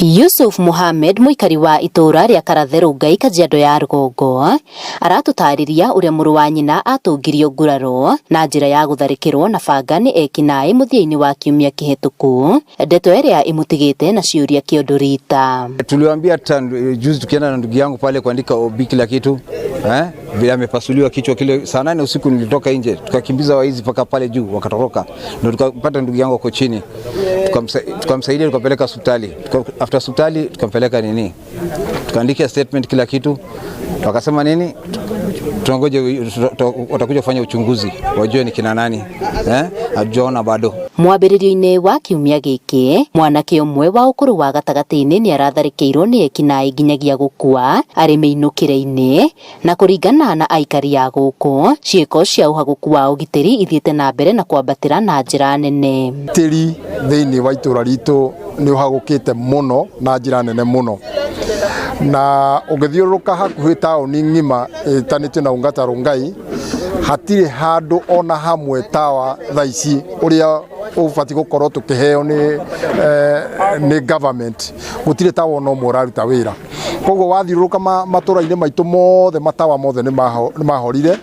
Yusuf Mohamed, mũikari wa itũũra rĩa Karathe, Rongai, Kajiado ya Rũgongo, aratũtarĩria ũrĩa mũrũ wa nyina atũngirio nguraro na njĩra ya gũtharĩkĩrwo na banga nĩ ekinaĩ mũthia-inĩ wa kiumia kĩhetũku, ndeto ĩrĩa ĩmũtigĩte na ciũria kĩondo rita. Tuliwaambia hata juzi tukienda na ndugu yangu pale kuandika OB kila kitu, eh, vile amepasuliwa kichwa kile. Saa 8 usiku nilitoka nje, tukakimbiza waizi mpaka pale juu wakatoroka, ndio tukapata ndugu yangu ako chini, tukamsaidia tukapeleka hospitali. After hospitali tukampeleka nini, tukaandika statement kila kitu, wakasema nini, tunangoja watakuja kufanya uchunguzi wajue ni kina nani, eh, hatujaona bado. Mwambĩrĩrio-inĩ wa kiumia gĩkĩ, mwanake ũmwe wa ũkũrũ wa gatagatĩ-inĩ nĩ aratharĩkĩirwo nĩ ekinaĩ nginyagia gũkua arĩ mĩinũkĩre-inĩ, na kũringana na aikari a gũkũ, ciĩko cia ũhagũku wa ũgitĩri ithiĩte na mbere na kwambatĩra na njĩra nene. Tĩri thĩinĩ wa itũra ritũ nĩ ũhagũkĩte mũno na njĩra nene mũno, na ũngĩthiũrũrũka hakuhĩ taũni ng'ima ĩtanĩtio na Ongata Rongai, hatirĩ handũ ona hamwe tawa thaa ici ũrĩa ũbatiĩ gũkorwo tũkĩheo nĩ government. Gũtirĩ tawa ona ũmwe ũraruta wĩra. Koguo wathiũrũrũka matũra-inĩ maitũ mothe, matawa mothe nĩ mahorire.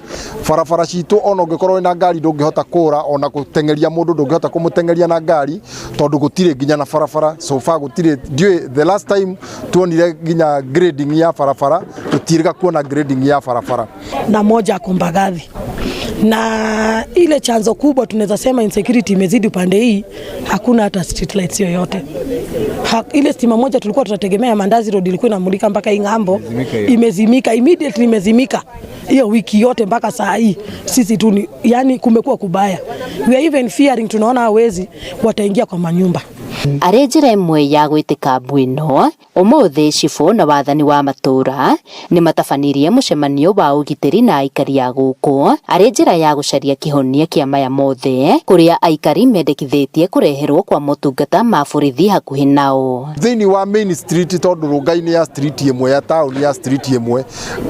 Barabara citũ, ona ũngĩkorwo wĩna ngari ndũngĩhota kũra, ona gũteng'eria mũndũ ndũngĩhota kũmũteng'eria na ngari tondũ gũtirĩ nginya na barabara. So far gũtirĩ, ndiũĩ the last time tuonire nginya grading ya barabara, tũtirĩga kuona grading ya barabara. Na moja ako Mbagathi. Na ile chanzo kubwa tunaweza sema insecurity imezidi upande hii, hakuna hata street lights yoyote. Ile stima moja tulikuwa tunategemea Mandazi Road ilikuwa inamulika mpaka hii ng'ambo, imezimika immediately, imezimika hiyo wiki yote mpaka saa hii. Sisi tu ni, yani kumekuwa kubaya. We are even fearing, tunaona hawezi wataingia kwa manyumba. Arĩ njĩra ĩmwe ya gwĩtĩka mbu ĩno, ũmũthĩ cibũ na wathani wa matũũra nĩ matabanirie mũcemanio wa ũgitĩri na aikari a gũkũ arĩ njĩra ya gũcaria kĩhonia kĩa maya mothe, kũrĩa aikari mendekithĩtie kũreherwo kwa motungata ma borithi hakuhĩ nao. Thĩinĩ wa main street, tondũ Rongai nĩ ya street ĩmwe ya taũni ya street ĩmwe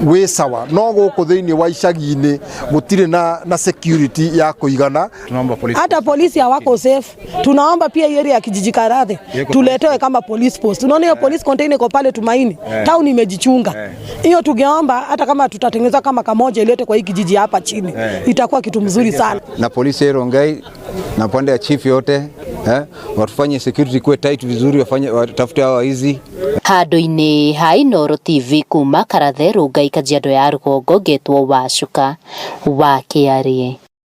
wĩ sawa, no gũkũ thĩinĩ wa icagi-inĩ gũtirĩ na security ya kũigana. Tunaomba polisi. Hata polisi hawako safe. Tunaomba pia hii area ya kijiji Karathe tuletewe kama police post. Unaona hiyo police container iko pale Tumaini, town imejichunga. Hiyo tungeomba hata kama tutatengeneza kama kamoja ilete kwa hii kijiji hapa chini, itakuwa kitu mzuri sana. Na polisi ya Rongai na pande ya chief yote, eh, watufanye security kuwe tight vizuri, wafanye watafute hawa waizi. Handũ-inĩ ha Inooro TV kuma Karathe, Rongai, Kajiado ya Rũgongo, ngetwo Wacuka wa Kĩarĩ.